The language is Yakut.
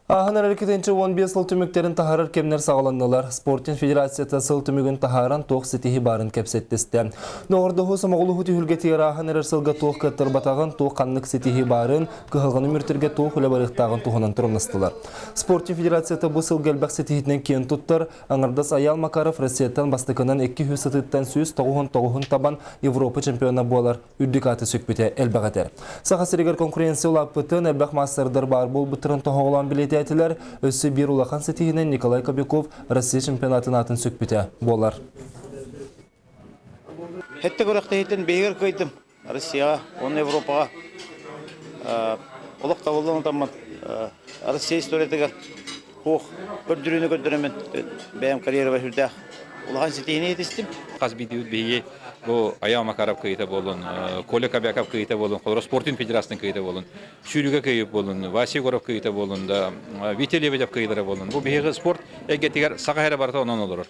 Ааһан эрэр 2015 сыл түмүктэрин таһаарар кэмнэр саҕаланнылар. Спортинг федерацията сыл түмүгүн таһааран туох ситиһи баарын кэпсэттистэ. Доҕордоһуу сомоҕолоһуу түһүлгэтигэр ааһан эрэр сылга туох кыаттарбатаҕын, туох ханнык ситиһи баарын, кыһалҕаны мүртэргэ туох үлэ барыахтааҕын туһунан торумнастылар. Спортинг федерацията бу сылга элбэх ситиһиитинэн киэн туттар. Аҥардас Айаал Макаров Россияттан бастакынан 200 сытыттан 199 табан Европа чемпиона буолар үрдүк ааты сүкпүтэ элбэх этэ. Саха сиригэр конкуренция улааппытын, элбэх маастардар баар буолбуттарын тоһоҕолоон бэлиэтээтилэр. Өссө биир улахан ситиһиинэн Николай Кобяков Россия чемпионатын аатын сүкпүтэ буолар. Хэтте күрэхтэһиитин биһигэр кыайдым Россияҕа уонна Европаҕа олох табыллан отаммын Россия историятыгар хуох көрдөрүүнү көрдөрөммүн бэйэм карьерабар сүрдээх улахан ситиһиини ситистим. Хас биирдиибит биһиги бу Аян Макаров кыйыта буолун, Коля Кобяков кыйыта буолун, холоро спортин федерациятын кыйыта буолун, сүүрүүгэ кыйып буолун, Вася Егоров кыйыта буолун да, Витя Лебедев кыйылара буолун. Бу биһиги спорт эйгэтигэр саха эрэ барыта онон олорор.